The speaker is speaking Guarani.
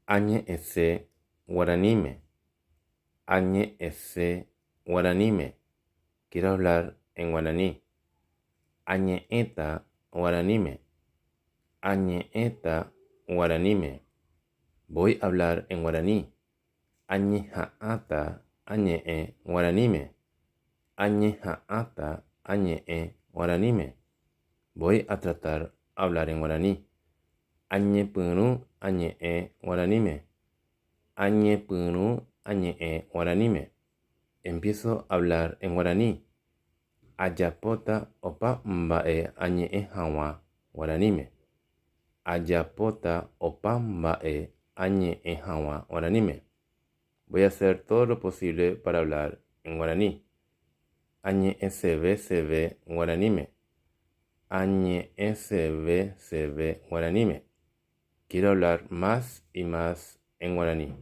Añe'ẽse guaraníme. Añe'ẽse guaraníme. Quiero hablar en guaraní. Añe'ẽta guaraníme. Añe'ẽta guaraníme. Voy a hablar en guaraní. Añeha'ãta añe'ẽ guaraníme. Añeha'ãta añe'ẽ guaraníme. Voy a tratar hablar en guaraní. Añepyrũ añe'ẽ guaraníme. Añepyrũ añe'ẽ guaraníme. Empiezo a hablar en guaraní. Ajapóta opa mba'e añe'ẽ hag̃ua guaraníme. Ajapóta opa mba'e añe'ẽ hag̃ua guaraníme. Voy a hacer todo lo posible para hablar en guaraní. Añe'ẽseveseve guaraníme. Añe'ẽseveseve guaraníme. Quiero hablar más y más en guaraní.